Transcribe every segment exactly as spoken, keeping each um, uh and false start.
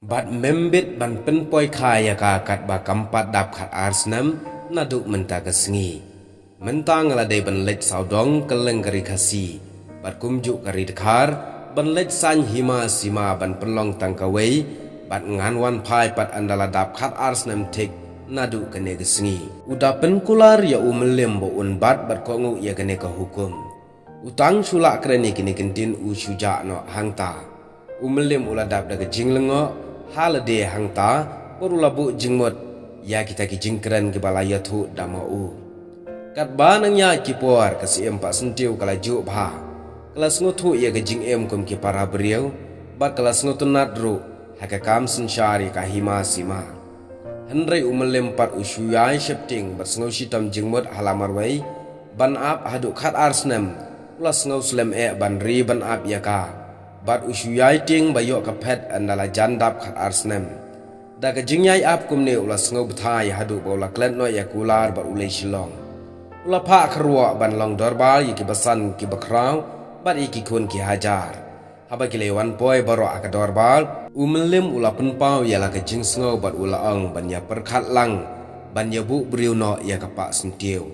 Bad mem bit ban pynpoi kha ïa ka katba kam pat dap khat ar snem naduh mynta ka sngi. Mynta nga la dei ban leit sawdong kylleng ka ri Khasi bad kumjuh ka ri Dkhar, ban leit saiñ hima sima ban pynlong tang kawei, bad ngan wan phai pat ynda la dap khat ar snem thik naduh kane ka sngi. U da pynkular ïa u Mylliem ba un bat bad kohnguh ïa kane ka hukum. U tang shu lah kren ïa kine ki ktien u shu jah noh hangta. U Mylliem u la dap da ka jinglyngngoh ha lade hangta, bad u la buh jingmut ïa kita ki jingkren kiba la ïathuh da ma u. Katba nang ïaid ki por, ka Syiem Pah Syntiew ka la juh bha. Ka la sngewthuh ïa ka jingim kum ki para briew, bad ka la sngewtynnad ruh ha ka kam synshar ïa ka hima sima. Hynrei u Mylliem pat u shu ïai sheptieng bad sngewshitom jingmut ha la marwei ban ap haduh khat ar snem. U la sngew slem eh ban ri ban ap ïa ka, bad u shu ïai tieng ba ïoh ka phet ynda la jan dap khat ar snem. Da ka jingïai ap kumne u la sngew bthai haduh ba u la klet noh ïa kular bad u leit Shillong. U la phah kyrwoh ban long dorbar ïa kiba san kiba khraw bad ïa ki khun ki hajar. Haba ki la wan poi baroh ha ka dorbar, u Mylliem u la pynpaw ïa la ka jingsngew bad u la ong ban ïa pyrkhat lang ban ïa buh briew noh ïa ka Pah Syntiew.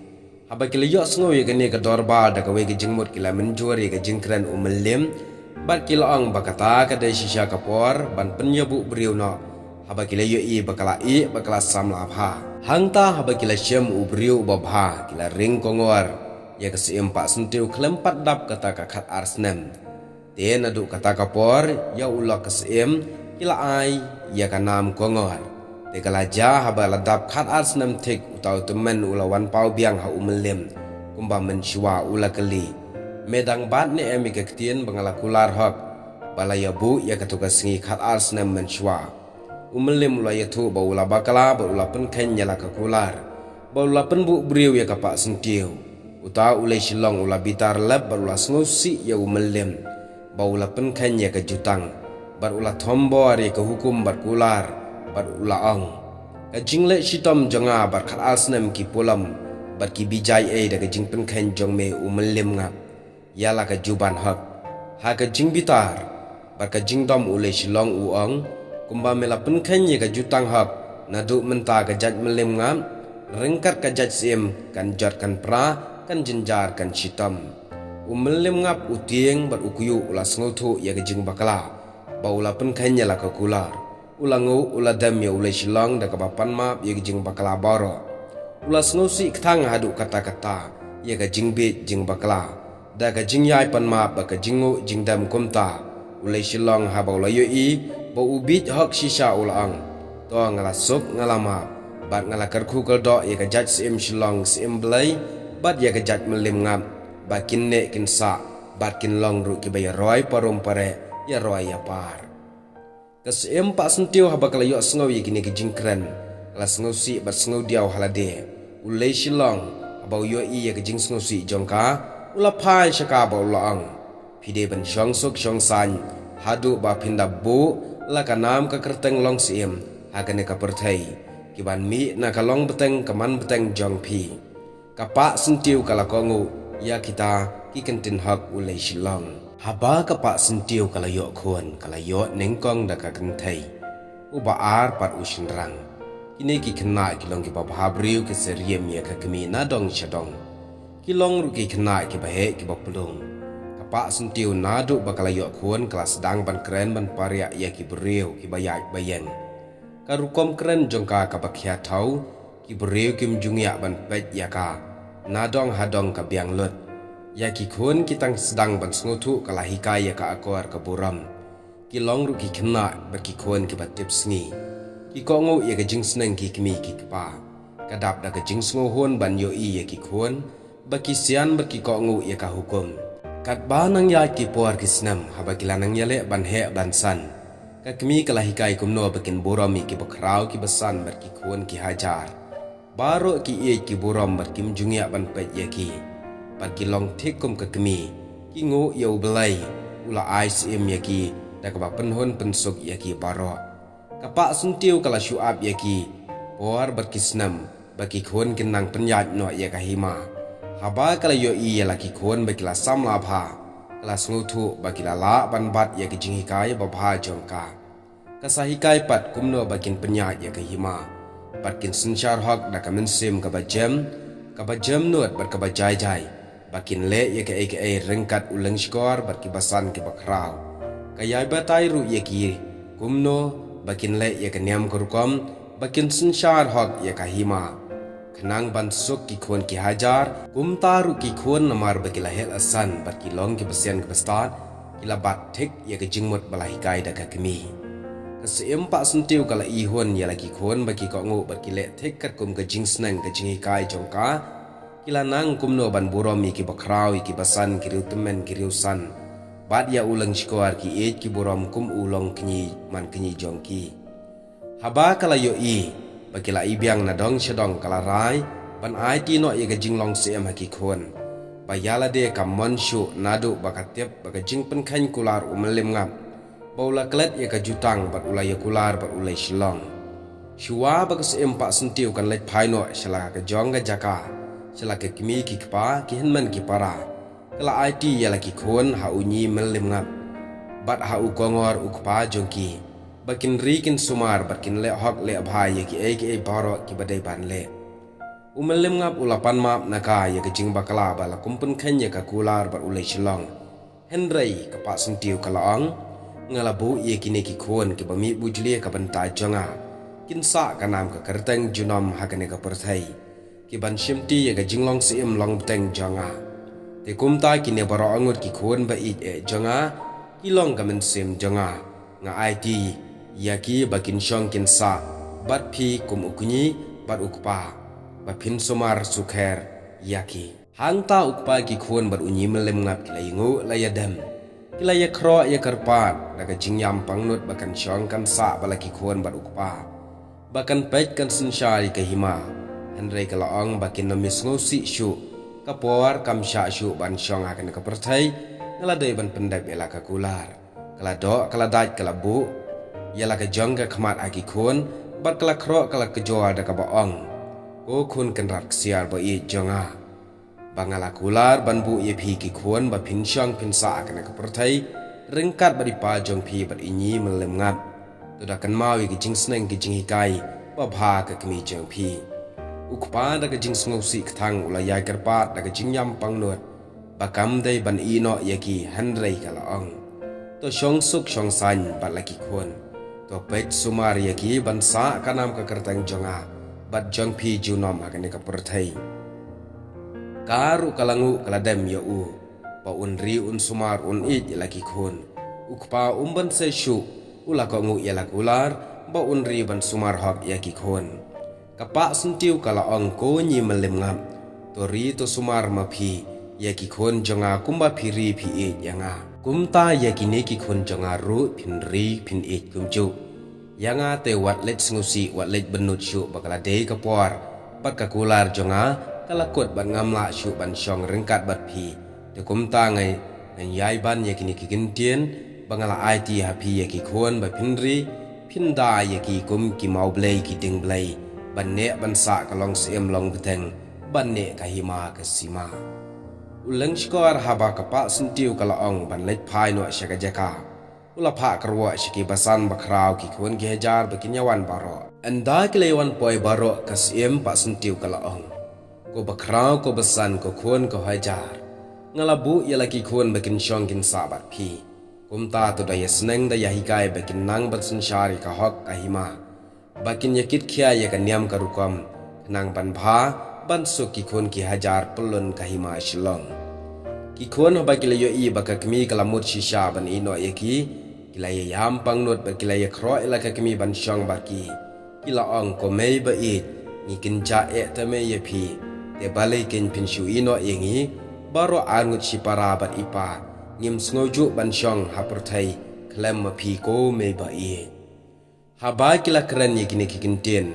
Haba ki la ïohsngew ïa kane ka dorbar da kawei ka jingmut ki la mynjur ïa ka jingkren u Mylliem, bad ki la ong ba kata ka dei shisha ka por ban pynïabuh briew noh. Haba ki la ïohi ba ka la ïeh bad ka la samla bha. Hangta haba ki la shem u briew uba bha, ki la ring kongor ïa ka Syiem Pah Syntiew khlem pat dap kata ka khat ar snem. Te naduh kata ka por, ïa u lok ka Syiem ki la ai ïa ka nam kongor. Te ka la jia haba la dap khat ar snem thik, uta u tymmen u la wan paw biang ha u Mylliem. Kumba mynshuwa u la kylli, me dang bat ne em ïa ka ktien ba nga la kular hok ba la ïa buh ïa kato ka sngi khat ar snem mynshuwa? U Mylliem u la ïathuh ba u la bakla bad u la pynkheiñ ïa la ka kular, bad u la pynbuh briew ïa ka Pah Syntiew. Uta u leit Shillong u la bitar lep bad u la sngewsih ïa u Mylliem ba u la pynkheiñ ïa ka jutang, bad u la thombor ïa ka hukum bad kular, bad u la ong, ka jingleh shitom jong nga bad khat ar snem ki pulom bad ki bijai ei da ka jingpynkheiñ jong me u Mylliem Ngap ïa la ka juban hok. Ha ka jingbitar bad ka jingdom u leit Shillong u ong, kumba me la pynkheiñ ïa ka jutang hok, naduh mynta ka jait Mylliem Ngap, ryngkat ka jait Syiem kan jot kan pra, kan jynjar kan shitom. U Mylliem Ngap u tieng bad u kyiuh u la sngewthuh ïa ka jingbakla ba u la pynkheiñ ïa la ka kular. U la nguh, u la dem ïa u leit Shillong da kaba pan map ïa ka jingbakla baroh. U la sngewsih kthang haduh katta katta ïa ka jingbieit jingbakla. Da ka jingïai pan map bad ka jingnguh jingdem kumta, u leit Shillong haba u la ïohi ba u bieit hok shisha u la ong, to nga la suk nga la map, bad nga la kyrkhu kyrdoh ïa ka jait Syiem Shillong, Syiem Blei, bad ïa ka jait Mylliem Ngap ba kin neh kin sah bad kin long ruh kiba ïaroi parum pareh, ïaroi ïapar. Ka Syiem Pah Syntiew haba ka la ïohsngew ïa kine ki jingkren, ka la sngewsih bad sngewdiaw ha lade. U leit Shillong, haba u ïohi ïa ka jingsngewsih jong ka, u la phai sha ka bad u la ong, phi dei ban shong suk shong saiñ haduh ba phin da buh la ka nam ka kyrteng long Syiem ha kane ka pyrthei, kiban mih na ka long bteng ka man bteng jong phi. Ka Pah Syntiew ka la kohnguh ïa kita ki ktien hok u leit Shillong. Haba ka Pah Syntiew ka la ïoh khun, ka la ïoh nyngkong da ka kynthei, uba ar pat u shynrang. Kine ki khynnah ki long kiba bha briew, ki syriem ïa ka kmie na dong sha dong. Ki long ruh ki khynnah kiba heh kiba plung. Ka Pah Syntiew naduh ba ka la ïoh khun ka la sdang ban kren ban pariah ïa ki briew kiba ïaid ba ïeng. Ka rukom kren jong ka kaba khia thaw, ki briew kim ju ngiah ban peit ïa ka na dong ha dong ka biang lut. Ïa ki khun ki tang sdang ban sngewthuh ka la hikai ïa ka akor ka burom. Ki long ruh ki khynnah bad ki khun kiba tipsngi. Ki kohnguh ïa ka jingsneng ki kmie ki kpa. Ka dap da ka jingsngewhun ban ïohi ïa ki khun ba ki sian bad ki kohnguh ïa ka hukum. Katba nang ïaid ki por ki snem, haba ki la nang ïaleh ban heh ban san, ka kmie ka la hikai kumno ba kin burom ïa kiba khraw kiba san bad ki khun ki hajar. Baroh ki ïeit ki burom bad kim ju ngiah ban peit ïa ki. Bad ki long thik kum ka kmie. Ki nguh ïa U Blei, u la ai Syiem ïa ki da kaba pynhun pynsuk ïa ki baroh. Ka Pah Syntiew ka la shu ap ïa ki por bad ki snem ba ki khun kin nang pynïaid noh ïa ka hima. Haba ka la ïohi ïa la ki khun ba ki la samla bha, ka la sngewthuh ba ki la lah ban bat ïa ka jinghikai babha jong ka. Ka sa hikai pat kumno ba kin pynïaid ïa ka hima, bad kin synshar hok da ka mynsiem kaba jem, kaba jem nud bad kaba jai jai, ba kin leh ïa kaei kaei ryngkat u lyngskor bad ki basan kiba khraw. Ka ïai batai ruh ïa ki kumno ba kin leh ïa ka niam ka rukom, ba kin synshar hok ïa ka hima. Khnang ban suk ki khun ki hajar, kumta ruh ki khun namar ba ki la heh la san bad ki long ki basian ki bastad, ki la bat thik ïa ka jingmut ba la hikai da ka kmie. Ka Syiem Pahsyntiew ka la ihun ïa la ki khun ba ki kohnguh bad ki leh thik katkum ka jingsneng ka jinghikai jong ka. Ki la nang kumno ban burom ïa ki bakhraw, ïa ki basan, ki riewtymmen, ki riewsan, bad ïa u lyngskor, ki ïeit ki burom kum u long kñi man kñi jong ki. Haba ka la ïohi ba ki la ibiang na dong sha dong, ka la rai ban aiti noh ïa ka jinglong syiem ha ki khun. Ba ïa lade kam mon shuh naduh ba ka tip ba ka jingpynkheiñ kular u Mylliem Ngap, ba u la klet ïa ka jutang bad u la ïa kular bad u leit shlong. Shuwa ba ka Syiem Pahsyntiew kan leit phai noh sha la ka jong ka jaka, sha la ka kmie ki kpa, ki hynmen ki para, ka la aiti ïa la ki khun ha u Ñi Mylliem Ngap bad ha u Kongor u kpa jong ki, ba kin ri kin sumar bad kin leh hok leh bha ïa kiei kiei baroh kiba dei ban leh. U Mylliem Ngap u la pan map na ka ïa ka jingbakla ba la kum pynkheiñ ïa ka kular bad u leit shlong. Hynrei ka Pahsyntiew ka la ong, nga la buh ïa kine ki khun kiba mih bujli ha ka bynta jong nga, kin sah ka nam ka kyrteng junom ha kane ka pyrthei, ki ban shimti ïa ka jinglong syiem long bteng jong nga. Te kumta kine baroh arngut ki khun ba ïeit eh jong nga, ki long ka mynsiem jong nga. Nga aiti ïa ki ba kin shong kin sah bad phi kum u kñi bad u kpa, ba phin sumar sukher ïa ki. Hangta u kpa ki khun bad u Ñi Mylliem Ngap ki la ïanguh la ïadem, ki la ïakhroh ïakyrpad da ka jingïam pangnud ba kan shong kan sah bad la ki khun bad u kpa, ba kan peit kan synshar ïa ka hima. Hynrei ka la ong ba kin ym ïa sngewsih shuh, ka por kam shah shuh ban shong ha kane ka pyrthei, nga la dei ban pyndep ïa la ka kular. Ka la doh, ka la dait, ka la buh ïa la ka jong ka khmat ha ki khun, bad ka la khroh, ka la kjor da kaba ong, ko khun kynrad ksiar ba ïeit jong nga, ba nga la kular ban buh ïa phi ki khun ba phin shong phin sah ha kane ka pyrthei ryngkat bad i pa jong phi bad i Ñi Mylliem Ngap. To da kynmaw ïa ki jingsneng ki jinghikai ba bha ka kmie jong phi. U kpa da ka jingsngewsih kthang u la ïai kyrpad da ka jingïam pangnud, ba kam dei ban ïeh noh ïa ki, hynrei ka la ong, to shong suk shong saiñ bad la ki khun. To peit sumar ïa ki ban sah ka nam ka kyrteng jong nga bad jong phi junom ha kane ka pyrthei. Ka ruh ka la nguh ka la dem ïa u ba un ri un sumar un ïeit ïa la ki khun. U kpa um banse shuh, u la kohnguh ïa la kular ba un ri ban sumar hok ïa ki khun. Ka Pahsyntiew ka la ong, ko Ñi Mylliem Ngap, to ri to sumar ma phi ïa ki khun jong nga kumba phi ri phi ïeit ïa nga. Kumta ïa kine ki khun jong nga ruh phin ri phin ïeit kumjuh ïa nga. Te wat leit sngewsih, wat leit bynnud shuh ba ka la dei ka por bad ka kular jong nga ka la kut bad ngam lah shuh ban shong ryngkat bad phi. Te kumta ngan ïai ban ïa kine ki kyntien ba nga la aiti ha phi ïa ki khun ba phin ri phin da ïa ki kum ki mawblei ki diengblei, ban neh ban sah ka long syiem long bteng, ban neh ka hima ka sima. U lyngskor haba ka Pahsyntiew ka la ong ban leit phai noh sha ka jaka, u la phah kyrwoh sha ki basan bakhraw, ki khun ki hajar ba kin ïa wan baroh. Ynda ki la ïa wan poi baroh, ka Syiem Pahsyntiew ka la ong, ko bakhraw, ko basan, ko khun, ko hajar, nga la buh ïa la ki khun ba kin shong kin sah bad phi. Kumta to da ïa sneng da ïa hikai ba kin nang ban synshar ïa ka hok ka hima, ba kin ïa kit khia ïa ka niam ka rukom, khnang ban bha ban suk ki khun ki hajar pyllun ka hima Shillong. Ki khun haba ki la ïohi ba ka kmie ka la mut shisha ban ïeh noh ïa ki, ki la ïa ïam pangnud bad ki la ïa khroh ïa la ka kmie ban shong bad ki. Ki la ong, ko mei ba ïeit, ngi kynjah eh te mei ïa phi, te balei kein phin shu ïeh noh ïa ngi? Baroh arngut shipara bad i pa ngim sngew juh ban shong ha pyrthei khlem ma phi, ko mei ba ïeit. Haba ki la kren ïa kine ki kyntien,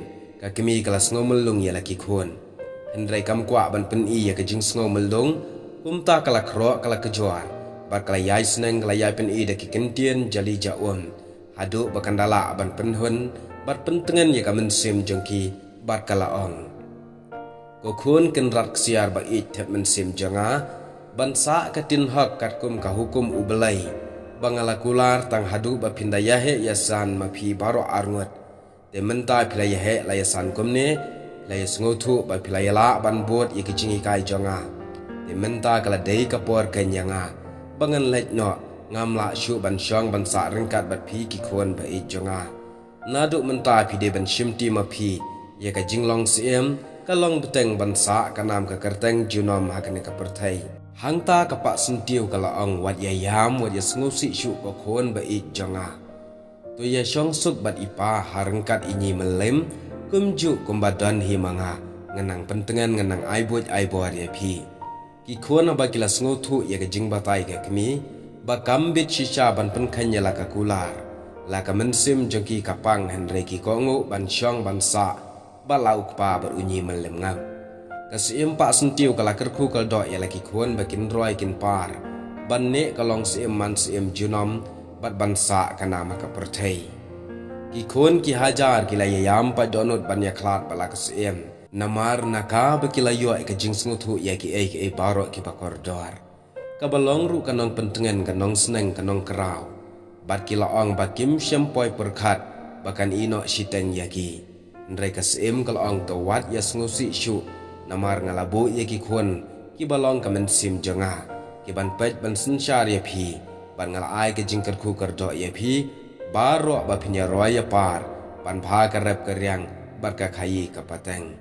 ka kmie ka la sngew myllung ïa la ki khun. Hynrei kam kwah ban pyni ïa ka jingsngew myllung, kumta ka la khroh ka la kjor bad ka la ïai sneng ka la ïai pyni da ki kyntien jali ja um, haduh ba kan da lah ban pynhun bad pyntngen ïa ka mynsiem jong ki, bad ka la ong, ko khun kynrad ksiar ba ïeit thep mynsiem jong nga, ban sah ka tin hok katkum ka hukum U Blei, Ba nga la kular tang haduh ba phin da ïaheh ïasan ma phi baroh arngut. Te mynta phi la ïaheh la ïasan kumne, phi la ïasngewthuh ba phi la ïalah ban bud ïa ki jinghikai jong nga. Te mynta ka la dei ka por keiñ ïa nga ba ngan leit noh, ngam lah shuh ban shong ban sah ryngkat bad phi ki khun ba ïeit jong nga. Naduh mynta phi dei ban shimti ma phi ïa ka jinglong syiem, ka long bteng ban sah ka nam ka kyrteng junom ha kane ka pyrthei. Hangta ka Pah Syntiew ka la ong, wat ïa ïam, wat ïa sngewsih shuh ko khun ba ïeit jong nga. To ïa shong suk bad i pa ha ryngkat i ñi mylliem, kumjuh kumba don hi ma nga, ngan nang pyntngen, ngan nang ai buit ai bor ïa phi. Ki khun haba ki la sngewthuh ïa ka jingbatai ka kmie, ba kam bit shisha ban pynkheiñ ïa la ka kular, la ka mynsiem jong ki ka pang, hynrei ki kohnguh ban shong ban sah bad la u kpa bad u ñi mylliem ngam. Ka syiem Pah Syntiew ka la kyrkhu kyrdoh ïa la ki khun ba kin roi kin par ban neh ka long syiem man syiem junom bad ban sah ka nam ha ka pyrthei. Ki khun ki hajar ki la ïa ïam pat dohnud ban ïa khlad bad la ka syiem. Namar na kaba ki la ïoh ïa ka jingsngewthuh ïa kiei kiei baroh kiba kordor. Kaba long ruh ka nongpyntngen, ka nongsneng, ka nongkraw. Bad ki la ong ba kim shym poi pyrkhat ba kan ïeh noh shiteng ïa ki. Hynrei ka syiem ka la ong, to wat ïa sngewsih shuh, namar nga la buh ïa ki khun kiba long ka mynsiem jong nga, ki ban peit ban synshar ïa phi, bad nga la ai ka jingkyrkhu kyrdoh ïa phi baroh ba phin ïa roi ïa par ban bha ka rep ka riang bad ka khaïi ka pateng.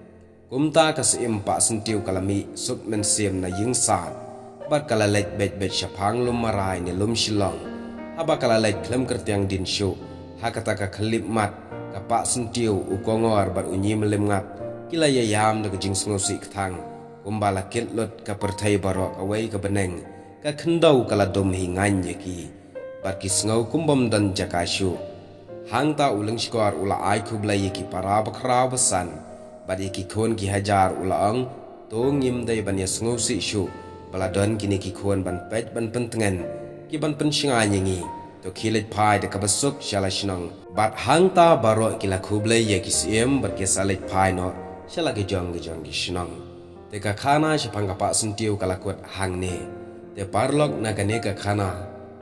Kumta ka syiem Pah Syntiew ka la mih suk mynsiem na ïing sat, bad ka la leit beit beit shaphang lum Marai ne lum Shillong. Haba ka la leit khlem kyrtiang dien shuh, ha kata ka khyllipmat, ka Pah Syntiew, u Kongor bad u ñi mylliem ngap ki la ïa ïam da ka jingsngewsih kthang, kumba la kit lut ka pyrthei baroh, kawei ka bneng ka khyndew ka la dum hi ngaiñ ïa ki. Bad ki sngew kum bym don jaka shuh. Hangta u lyngshkor u la ai khublei ïa ki para bakhraw basan bad ïa ki khun ki hajar, u la ong, to ngim dei ban ïa sngewsih shuh ba la don kine ki khun ban peit ban pyntngen, ki ban pynshngaiñ ïa ngi. To khie leit phai da kaba suk sha la shnong. Bad hangta baroh ki la khublei ïa ki syiem bad ki sa leit phai noh sha la ki jong ki jong ki shnong. Te ka khana shaphang ka Pah Syntiew ka la kut hangne. Te paralok, na kane ka khana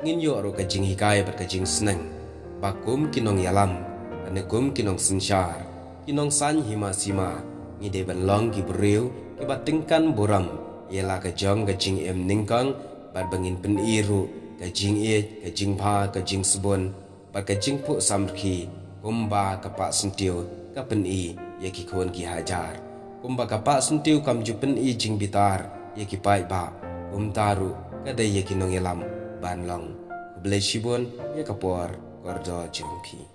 ngin ïoh ruh ka jinghikai bad ka jingsneng ba kum ki nongïalam, lane kum ki nongsynshar, ki nongsaiñ hima sima, ngi dei ban long ki briew kiba tyngkan burom ïa la ka jong ka jingim nyngkong, bad ba ngin pyni ruh ka jingïeit, ka jingbha, ka jingsbun bad ka jingphuh samrkhie, kumba ka Pah Syntiew ka pyni ïa ki khun ki hajar. Kumba ka Pah Syntiew kam ju pyni jingbitar ïa ki paidbah, kumta ruh ka dei ïa ki nongïalam ban long. Khublei shibun ïa ka por kordor jong phi.